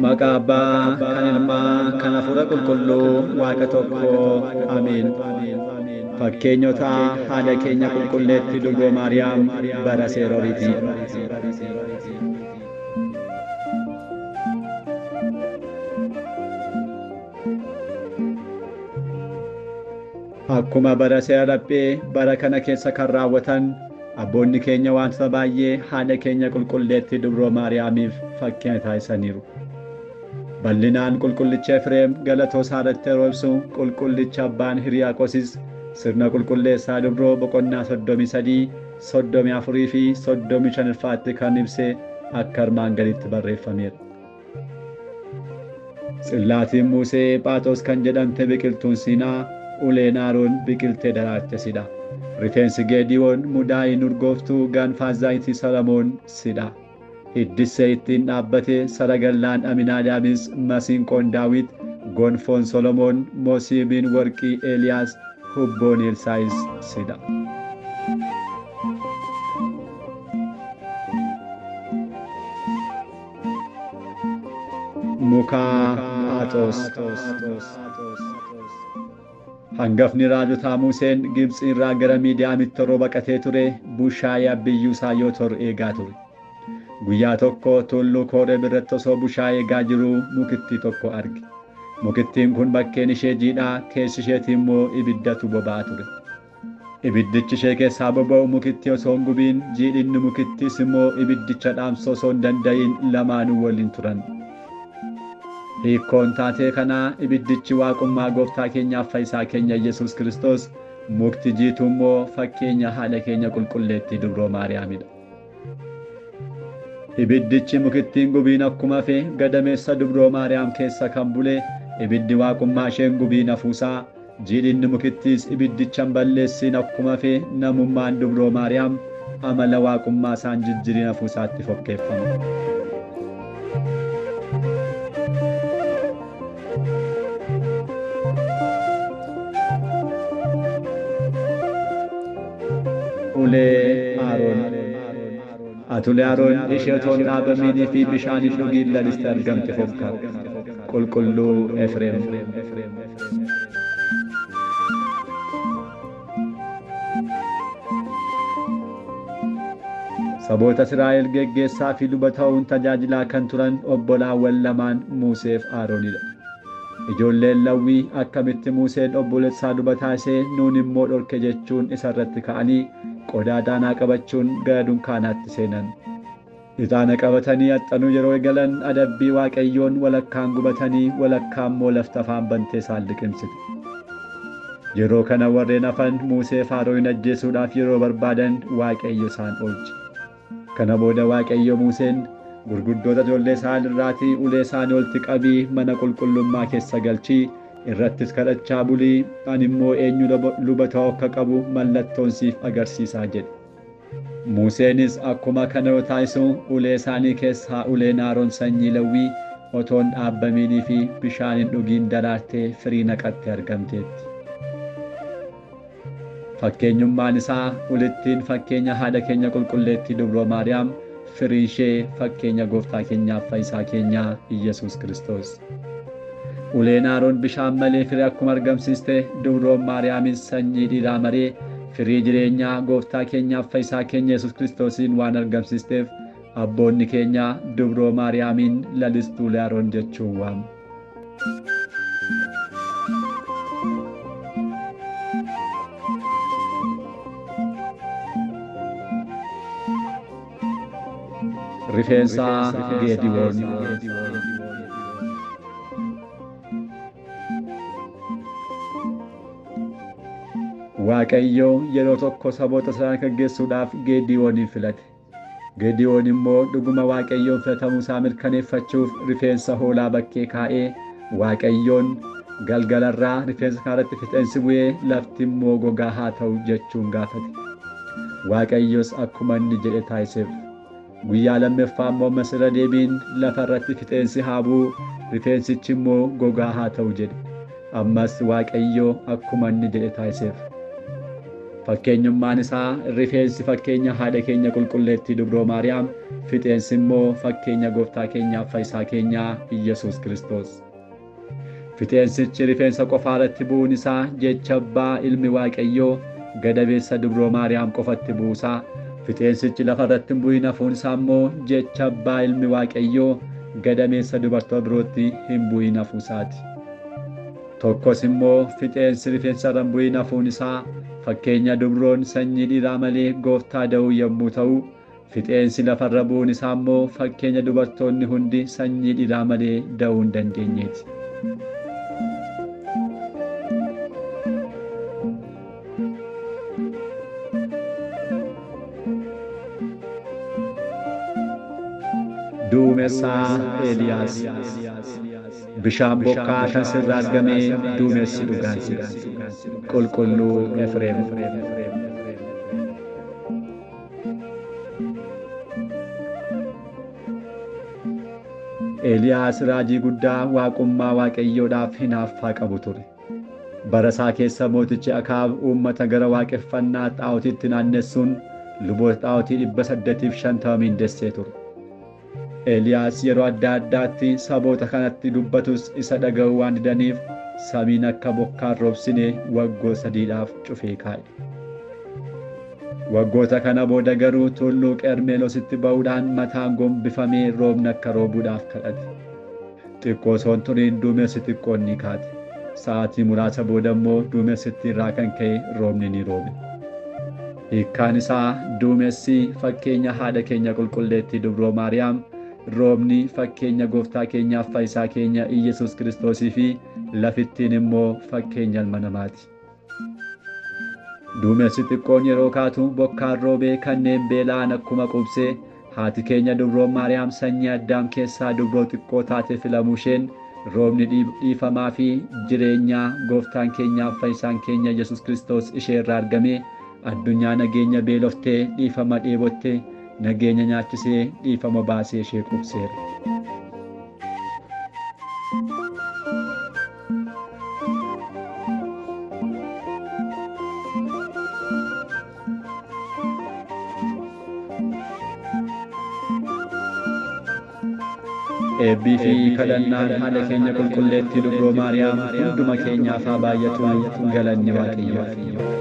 Maqaa Abbaa, kan Ilmaa, kan Hafuura Qulqulluu, Waaqa tokko, Ameen. Fakkeenyota haadha keenya qulqulleetti Dubroo Maariyaam bara seeroriiti. Akkuma bara seera laphee bara kana keessa kan raawwatan abboonni keenya wantoota baay'ee haadha keenya qulqulleetti Dubroo Maariyaamiif fakkeenya taasisaniiru. Bal'inaan qulqullicha Efreem galatoo isaa irratti yeroo ibsu, qulqullicha abbaan Hiriyaaqoosis sirna qulqulleessaa Dubroo boqonnaa 33, 34 fi 35ffaatti kan ibse akka armaan gaditti barreeffameera. Tsillaatiin Musee Phaaxoos kan jedhamte biqiltuun Siinaa, uleen Aroon biqiltee daraarte sidha. Rifeensi Geediyoon mudaayiin urgooftuu gaanfaa zaayitii Salamoon sidha. Hiddissee ittiin dhaabbate saragallaan Aminaadaabis masiinqoon Daawit, gonfoon Solomoon, mosiibiin warqii Eeliyaas, hubboon Elsaayis sidha. Mukaa Phaaxoos. Hangafni raajotaa Museen Gibxi irraa gara Midiyaamitti yeroo baqatee ture bushaayee abbiyyuu isaa Yootor eegaa ture. Guyyaa tokko tulluu Kooreeb irratti osoo bushaayee eegaa jiruu mukittii tokko arge. Mukittiin kun bakkeen ishee jiidhaa, keessi isheetii immoo ibiddatu boba'aa ture. Ibiddichi ishee keessaa boba'u mukittii osoo hin gubiin, jiidhinni mukittiis immoo ibiddicha dhaamsuu osoo hin danda'iin lamaanuu waliin turan. Hiikkoon taatee kanaa ibiddichi waaqummaa gooftaa keenyaaf fayyisaa keenya Yesuus Kiristoos, mukti jiituu immoo fakkeenya haadha keenya qulqulleettii Dubroo Maariyaamidha. Ibiddichi mukittiin gubiin akkuma hafe gadameessa Dubroo Maariyaam keessa kan bule ibiddi waaqummaa isheen gubiin hafuusaa, jiidhinni mukittiis ibiddicha hin balleessiin akkuma hafe namummaan Dubroo Maariyaam amala waaqummaa isaan jijjiiriin hafuusaatti fokkeeffama. Ulee Aroon. Ati ulee Aroon ishee otoo hin dhaabamiinii fi bishaan hin dhugiin laliste argamte fokkaatti. Qulqulluu Efreem. Saboota Israa'el geggeessaa fi luba ta'uun tajaajilaa kan turan obbolaawwan lamaan Museef Aroonidha. Ijoolleen Lawwii akkamitti Museen obboleessaa luba taasisee nuun immoo dhorke jechuun isarratti ka'anii qodaa ixaanaa qabachuun gara dunkaanaatti seenan. Ixaana qabatanii haxxanuu yeroo eegalan adabbii Waaqayyoon walakkaan gubatanii walakkaan immoo lafti afaan bantee isaan liqimsite. Yeroo kana warreen hafan Musee fi Aroon ajjeesuudhaaf yeroo barbaadan Waaqayyo isaan oolche. Kana booda Waaqayyo Museen gurguddoota ijoollee isaan irraatii ulee isaanii olitti qabii mana qulqullummaa keessa galchii irrattis kadhachaa bulii ani immoo eenyu luba ta'uu akka qabu mallattoon siif agarsiisaa jedhe. Museenis akkuma kana yoo taasisu ulee isaanii keessaa uleen Aroon sanyii Lewwii otoo hin dhaabamiinii fi bishaan hin dhugiin daraartee firii naqattee argamteetti. Fakkeenyummaan isaa ulittiin fakkeenya haadha keenya qulqulleettii Dubroo Maariyaam, firiin ishee fakkeenya gooftaa keenyaaf fayyisaa keenyaa Iyyasuus Kiristoos. Uleen Aroon bishaan malee firii akkuma argamsiiste Dubroon Maariyaamis sanyii dhiiraa maree firii jireenyaa gooftaa keenyaaf fayyisaa keenya Yesuus Kiristoosiin waan argamsiisteef abboonni keenya Dubroo Maariyaamiin lalistuu ulee Aroon jechuun waamu. Rifeensa Geediyoon. Waaqayyo yeroo tokko saboota Israa'el gaggeessuudhaaf Geediyoonin filate. Geediyoon immoo dhuguma Waaqayyoon filatamuu isaa mirkaneeffachuuf rifeensa hoolaa bakkee kaa'ee Waaqayyoon galgalarraa rifeensa kanarratti fixeensi bu'ee lafti immoo gogaa haa ta'u jechuun gaafate. Waaqayyos akkuma inni jedhe taasiseef. Guyyaa lammaffaa immoo ammas irra deebiin lafa irratti fixeensi haa bu'u, rifeensichi immoo gogaa haa ta'u jedhe. Ammas Waaqayyo akkuma inni jedhe taasiseef. Fakkeenyummaan isaa rifeensi fakkeenya haadha keenya qulqulleettii Dubroo Maariyaam, fixeensi immoo fakkeenya gooftaa keenyaaf fayyisaa keenyaa Iyyasuus Kiristoos. Fixeensichi rifeensa qofaa irratti bu'uun isaa jecha abbaa ilmi Waaqayyoo gadabeessa Dubroo Maariyaam qofatti buusaa. Fixeensichi lafa irratti hin bu'in hafuun isaa immoo jecha abbaa ilmi Waaqayyoo gadameessa dubartoota birootti hin bu'in hafuusaati. Tokkos immoo fixeensi rifeensa irra hin bu'in hafuun isaa fakkeenya dubroon sanyii dhiiraa malee gooftaa da'uu yommuu ta'u, fixeensi lafarra bu'uun isaa immoo fakkeenya dubartoonni hundi sanyii dhiiraa malee da'uu hin dandeenyeeti. Duumessaa Eeliyaas. Bishaan bokkaa kan sirraa argame duumessi dhugaan si. Qulqulluu Efreem. Eeliyaas raajii guddaa waaqummaa Waaqayyoodhaaf hinaaffaa qabu ture. Bara isaa keessa mootichi Akaab uummata gara waaqeffannaa xaa'otiitti naannessuun luboota xaa'otii 850 miindessee ture. Eeliyaas yeroo adda addaatti saboota kanatti dubbatus isa dhaga'uu waan didaniif samiin akka bokkaan roobsine waggoota sadiidhaaf cufee kaa'e. Waggoota kana booda garuu tulluu Qermeelositti ba'uudhaan mataan gombifamee roobni akka roobuudhaaf kadhate. Xiqqoo osoo hin turiin duumessi xiqqoon ni kaate. Sa'aatii muraasa booda immoo duumessitti irraa kan ka'e roobni ni roobe. Hiikkaan isaa duumessi fakkeenya haadha keenya qulqulleettii Dubroo Maariyaam, roobni fakkeenya gooftaa keenyaaf fayyisaa keenya Iyyasuus Kiristoosii fi lafittiin immoo fakkeenya ilma namaati. Duumessi xiqqoon yeroo kaatu bokkaan roobee kanneen beela'an akkuma qubsee haati keenya Dubroon Maariyaam sanyii Addaam keessaa dubroo xiqqoo taate filamuu isheen roobni dhiifamaa fi jireenyaa gooftaan keenyaaf fayyisaan keenya Yesuus Kiristoos ishee irraa argame addunyaa nageenya beeloftee dhiifama dheebottee nageenya nyaachisee dhiifama baasee ishee qubseera. Eebbii fi kadhannaan haadha keenya qulqulleettii Dubroo Maariyaam hunduma keenyaaf haa baay'atu. Galanni Waaqayyoof.